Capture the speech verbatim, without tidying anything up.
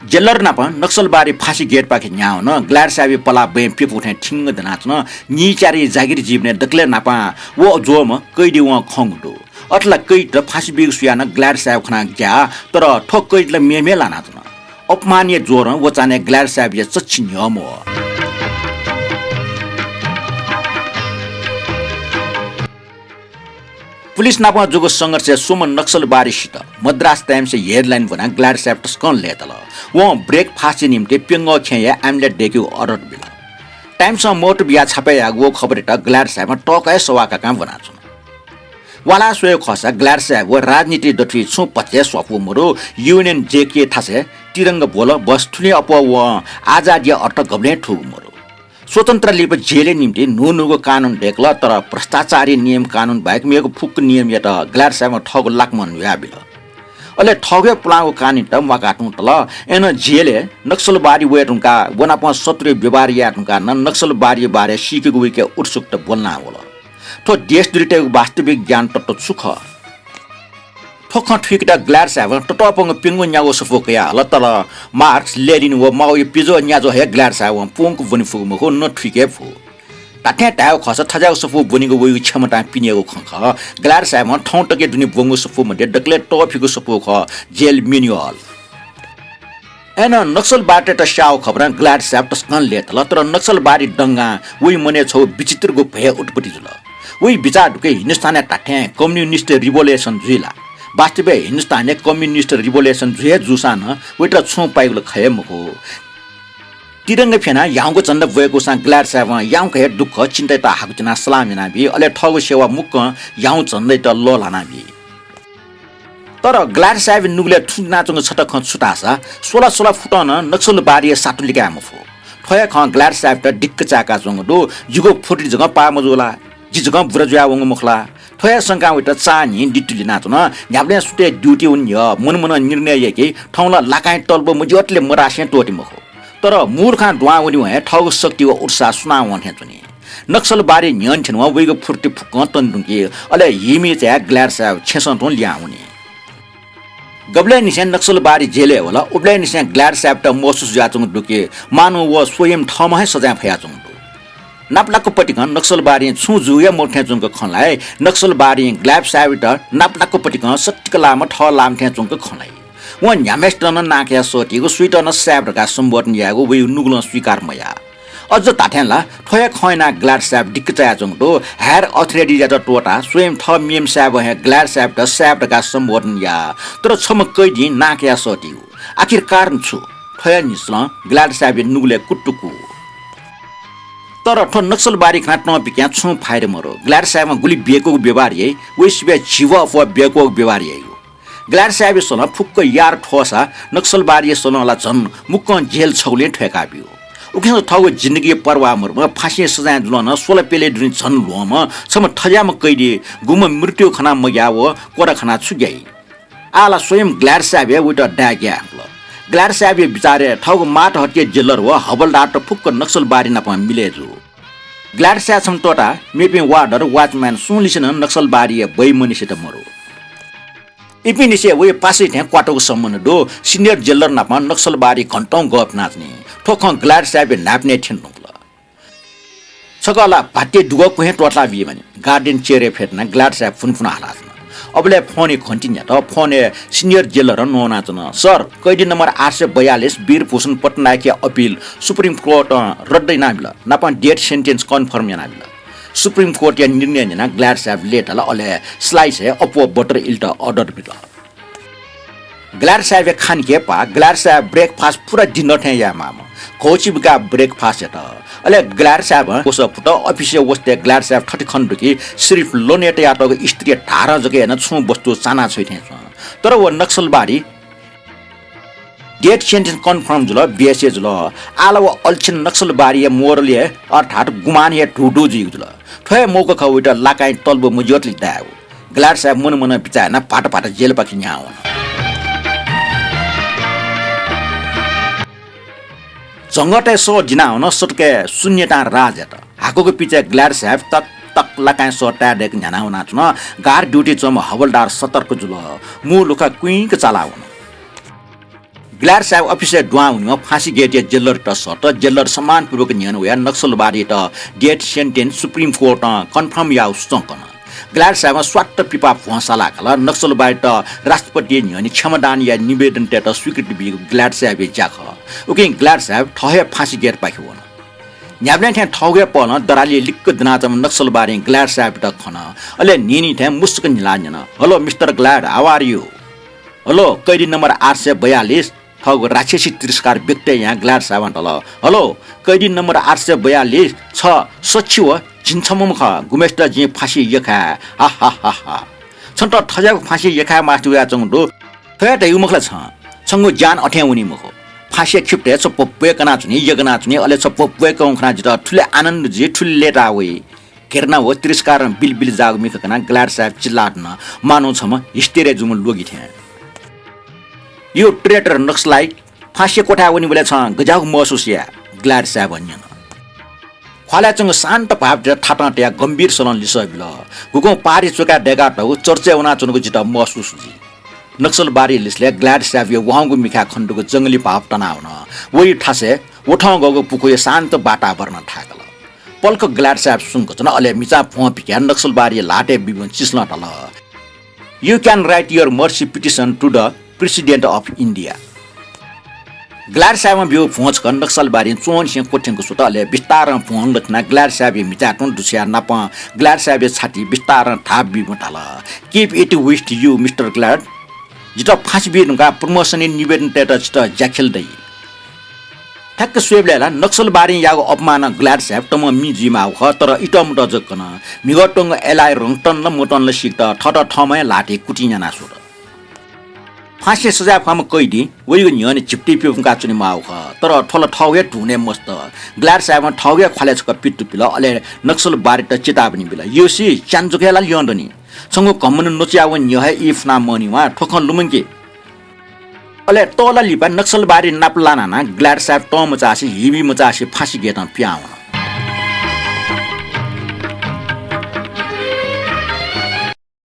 जेलर नाप नक्सलबारी फाँसी गेटपाखे न्ह्यावन। ग्लाड साहेबया पलाः बँय् प्यपु थें थिंग दनाच्वन। नीचारी जागिर जीवनय् दकलय् न्हापां व ज्वःम्ह कैदी वं खंगु दु। अथे ला कैदीत फाँसी बीगु सुयाः नं ग्लाड साहेब खनाः ग्याः, तर थ्व कैदी ला मेम्हे लानाच्वन। अपमानया ज्वरं व चान्हय् ग्लाड साहेबया चच्छि न्ह्यः मवः। पुलिस नाप जूगु संघर्षय् स्वम्ह नक्सलबारी सित। मद्रास टाइम्सया हेडलाइन ब्वनाः ग्लाड साहेब तसकं लय्ताल। वं ब्रेकफास्टया निम्तिं प्यंगः खेँया आमलेट दय्केगु अर्डर बिल। टाइम्सं महत्व बियाः छापय् याःगु व खबरयात ग्लाड साहेबं तःकः हे सवाः काकां ब्वनाच्वन। वालाः स्वयेगु खःसा ग्लाड साहेब व राजनीतिइ दथुइ छुं पचय् स्वापू मदु। युनियन ज्याकय् थासय् तिरंगा ब्वल, बस थुलिं अप्वः वं आजादीया अर्थ गबलें थूगु मदु। स्वतन्त्रता लिपा जेलया निम्तिं न्हून्हूगु कानून दय्कल, तर भ्रष्टाचारया नियम कानून बाहेक मेगु फुक्क नियमयात ग्लाड साहेबं थःगु लाकमं न्हुयाबिल। अले थःगु हे पुलांगु कानूनयात म्वाका तुं तल। अय्नं जेलय् नक्सलबारी वये धुंकाः व नाप शत्रुया व्यवहार याये धुंकाः नं नक्सलबारीया बारे सीकेगु वय्कःया उत्सुकता ब्वलना वल। थ्व देशद्रोहीतय्गु वास्तविक ज्ञान तत्त्व छु खः? थ्व खँ थुइकेत ग्लाड साहेबं ततःपंगु प्यंगू न्यागू सफू कयाहल, तर मार्क्स, लेनिन व माओया प्यज्वः न्याज्वः हे ग्लाड साहेबं प्वंक ब्वने फुगु मखु, न थुइके फु। धात्थें धायेगु खःसा थज्याःगु सफू ब्वनेगु वइगु क्षमतां पिनेगु खँ खः। ग्लाड साहेबं थौं तकया दुने ब्वंगु सफू मध्ये दकलय् तःफिगु सफू खः, जेल म्यानुअल। अय्नं नक्सलबारीतय्त स्याःगु खबरं ग्लाड साहेब तसकं लय्ताल, तर नक्सलबारी दंगां वइ मनय् छगू विचित्रगु भय उत्पत्ति जुल। वइ बिचाः दुके हिन्दुस्तानय् धात्थें कम्युनिस्ट रिभोल्युसन जुइ ला? वास्तवय् हिन्दुस्तानय् कम्युनिस्ट रिभोल्युसन जुइ हे जूसां नं वइत छुं पाइगु ला खः हे मखु। तिरंगा फ्यनाः ह्याउँक झन्डा ब्वय्कूसां ग्लाड साहेबं याउँक हे दुःख चिन्तायात हाकुच्यानाः सलाम यानाबी, अले थःगु सेवा मुक्कं ह्याउँ झन्डायात लःल्हानाबी। तर ग्लाड साहेबया नुगलय् थुनाच्वंगु छता खँ छु धाःसा, स्वला स्वला फुतं नं नक्सलबारीया सातु लिकाये मफु। थ्व हे खँ ग्लाड साहेबयात दिक्क चाय्काच्वंगु दु। जिगु फुर्ति जकं पाः मजू ला? जि जकं बुरा जुयावंगु मखु ला? थ्व हे शंकां वइत चान्हि दितुलिनाच्वन। न्ह्याबलें सुथय् ड्युटी वने न्ह्यः मनमनं निर्णय याइ कि थौं ला लाकांया तलब मज्यूतले मदासें त्वःते मखु। तर मूर्खां दुहां वनेवं हे थःगु शक्ति व उत्साह सुनावं थें च्वनी। नक्सलबारी न्ह्यःने थ्यनेवं वइगु फुर्ति फुक्कं तने धुंकी। अले हिमिचाय् ग्लाड साहेब छेँसं तुं लिहां वनी। गबलय् निसें नक्सलबारी जेलय् वल, उबलय् निसें ग्लाड साहेबयात महसुस जुयाच्वंगु दु कि मानौं व स्वयं थःम्हं हे सजाँय फयाच्वंगु दु। नापलाक पतिकं नक्सलबारीं छुं जूगु हे मदु थें च्वंक खँ ल्हाइ। नक्सलबारीं ग्लाड साहेबयात नापलाक पतिकं सत्तिक लाःम्ह थः लाःम्ह थें च्वंक खँ ल्हाइ। वं न्ह्याम्हय्सित नं नां कयाः सःतीगु, सुइत नं साहेब धकाः सम्बोधन यायेगु वइगु नुगलं स्वीकार मयाः। अझ धात्थें ला थ्व हे खँ यानाः ग्लाड साहेब दिक्क चायाच्वंगु दु। हायर अथोरिटीयात त्वःताः स्वयं थः मेम साहेबं हे ग्लाड साहेबयात साहेब धकाः सम्बोधन याः, तर छम्ह कैदीं नां कयाः सःतीगु। आखिर कारण छु? थ्व हे निसलं ग्लाड साहेबया नुगलय् कुतुकु। तर थ्व नक्सलबारी खनाः तं पिकयां छुं फाइदा मदु। ग्लाड साहेबं गुलि बेक्वःगु व्यवहार याइ, वइ सिबय् झिब्वः अप्वः बेक्वःगु व्यवहार याइगु। ग्लाड साहेबया सलं फुक्क यार थ्वःसा नक्सलबारीया सलं ला झन मुक्कं जेल छगुलिं थ्वय्काब्यू। उकिं थःगु जिन्दगीया पर्वाह मदुम्ह, फाँसीया सजाँय जुलं नं स्वला प्यलय् दुने झन ल्ह्वंम्ह छम्ह थज्याःम्ह कैदी गुम्ह मृत्यु खनाः मग्याः व कोरा खनाः छु ग्याइ? आः ला स्वयं ग्लाड साहेब हे वइत दाय् ग्याये हंकल। ग्लाड साहेबया बिचारय् थःगु मातहतया जेलर व हवलदारत फुक्क नक्सलबारी नाप मिलय् जू। ग्लाड साहेब छम्ह त्वःताः मेपिं वार्डर, वाचम्यान सुं लिसे नं नक्सलबारीया बइमनिसेत मदु। इपिं लिसे वइ पासाया थें क्वातुक सम्बन्ध दु। सिनियर जेलर नाप नक्सलबारी घन्टौं गःपिनाच्वनी। थ्व खँ ग्लाड साहेबया न्हाय्पनय् थ्यने धुंकल। छकः ला भात्तिइ दुगः क्वँय् त्वःतला बीमानि। गार्डयन चेयरय् फ्यतुनाः ग्लाड साहेब फुनफुन हालाच्वन। अबलय् फोनय् घन्टी न्ह्यात। फोनय् सिनियर जेलरं न्ववानाच्वन, सर, कैदी नम्बर आठ सय बयालिस वीरभूषण पटनायकया अपिल सुप्रिम कोर्टं रद्द यानाबिल। नापं डेथ सेन्टेन्स कन्फर्म यानाबिल। सुप्रिम कोर्टया निर्णय न्यनाः ग्लाड साहेब लय्ताल, अले स्लाइसय् अप्वः बटर इलेत अर्डर बिल। ग्लाड साहेबया खानिके पाः। ग्लाड साहेब ब्रेकफास्ट पुरा डिनर थें यायेमाःम्ह। घौछि बुकाः ब्रेकफास्ट यात। अले ग्लाड साहेबं वसः फुत। अफिसय् वसतय् ग्लाड साहेब थथे खने दु कि सिर्फ लोनय् तयातःगु स्त्रीया धारं जक यानाः छुं वस्तु चाना छ्वइ थें च्वं। तर व नक्सलबारी डेथ सेन्टेन्स कन्फर्म जुल, बेहोस हे जुल। आः ला व अल्छिन नक्सलबारीया मोरलय् अर्थात् गुमानय् धुधु जुइगु जुल। थ्व हे मौका खः वइत लाकांया तलब मज्यूतले दायेगु। ग्लाड साहेब मन मन बिचाः यानाः भात भात जेलपाखे न्ह्याः वन। झंगःतय् सः दिनावन, सतकय् शून्यतां राज यात। हाकुगु पिचय् ग्लाड साहेब तक तक लाकांया सः ताये दय्क न्ह्याना वनाच्वन। गार्ड ड्युटीइ च्वंम्ह हवलदार सतर्क जुल। मू लुखा कुइँक चाला वन। ग्लाड साहेब अफिसय् दुहां वनेवं फाँसी गेटया जेलरयात सःत। जेलर सम्मानपूर्वक न्ह्यःने वयाः नक्सलबारीयात death sentence Supreme Court-ं confirm याःगु सूचं कन। ग्लाड साहेबं स्वात्त पिपाः भ्वं सालाकाल। नक्सलबारीयात राष्ट्रपतिया न्ह्यःने क्षमादानया निवेदन तयेत स्वीकृति बीगु ग्लाड साहेबया ज्या खः। उकिं ग्लाड साहेब थः हे फाँसी गेटपाखे वन। न्ह्याबलें थें थःगु हे पहलं दरालय् लिक्क दनाच्वंम्ह नक्सलबारीं ग्लाड साहेबयात खन। अले न्हिं न्हिं थें मुसुक न्हिलाः न्यन, "Hello, Mister Glad, how are you?" "Hello, कैदी नम्बर आठ सय बयालिस।" थःगु राक्षसी तिरस्कार व्यक्त यायां ग्लाड साहेबं धाल, "Hello, कैदी नम्बर आठ सय बयालिस, छ सच्छि व झिंछम्ह खः, गुम्हेसित जिं फाँसी यख्खाये। हा, हा, हा, हा। छन्त थज्याःगु फाँसी यख्खाये मास्ति वयाच्वंगु दु। थ्व हे धयागु मखु ला छं? छंगु ज्यान अथें वनी मखु। फाँसीया खिपतय् छ भ्वभ्वय् कनाच्वनी, यगनाच्वनी, अले छ भ्वभ्वय् कं खनाः जितः थुलि आनन्द जुइ, थुलि लय्ताः वइ।" घृणा व तिरस्कारं बिलबिल जाःगु मिखा कनाः ग्लाड साहेब चिल्लाः धुन, मानौं छम्ह hysteria जूम्ह ल्वगि थें। "You traitor नक्सलाइट, फाँसीया क्वथाय् वनीबलय् छं गज्याःगु महसुस याये?" ग्लाड साहेबं न्यन। ख्वालय् च्वंगु शान्त भावयात थातं तयाः गम्भीर स्वरं लिसः बिल, "गुगुं पाहाडय् च्वकाः दय्कातःगु चर्चय् वनाच्वनागु जितः महसुस जुइ।" नक्सलबारी लिसलय् ग्लाड साहेबया वहंगु मिखाय् खनेदुगु जंगली भाव तनावन। वइ थासय् वथंगःगु पुखूया शान्त वातावरणं थाय्कल। पलख ग्लाड साहेब सुंक च्वन, अले मिचां भ्वं पिकयाः नक्सलबारीया ल्हातय् बीबलय् चिसलं धाल, "You can write your mercy petition to the President of India." Glad साहेबं ब्यूगु भ्वं छकः नक्सलबारीं च्वंनिसें क्वथ्यंक स्वत, अले बिस्तारं भ्वं लथिनाः ग्लाड साहेबया म्हिचाय् तुं दुछ्वयाः नापं ग्लाड साहेबया छातिइ बिस्तारं धाप बीबलय् धाल, "Keep it with you, Mister Glad। जितः फाँसी बी धुंकाः promotion-या निवेदन तयेत छितः ज्याखेल दइ।" ठ्याक्क स्वयेबलय् ला नक्सलबारीं याःगु अपमानं ग्लाड साहेब तमं मि जुइमाःगु खः, तर इतःमुतः जक कन। म्हिगः त्वंगु एलाइ रं तन ला मतन ला सीकेत थःत थःम्हं हे ल्हातय् कुतिं यानाः स्वत। फाँसीया सजाय फुइम्ह कैदीं वइगु न्ह्यःने झिप्तिइ प्यपुंकाः च्वनेमाःगु खः, तर थ्व ला थःगु हे धुन हे मस्यू। ग्लाड साहेबं थःगु हे ख्वालय् छकः पित्तु पिल, अले नक्सलबारीत चेतावनी बिल, "योसी, च्यान्हु जक हे ला ल्यं दनि। छंगु घमण्ड न्वचुयावने न्ह्यः हे ई फुना मवनी वा, थ्व खँ लुमंकि।" अले तःला लिपा नक्सलबारी नाप लानाः नं ग्लाड साहेब तं मचासे, हिबी मचासे फाँसी गेटं पिहां वन।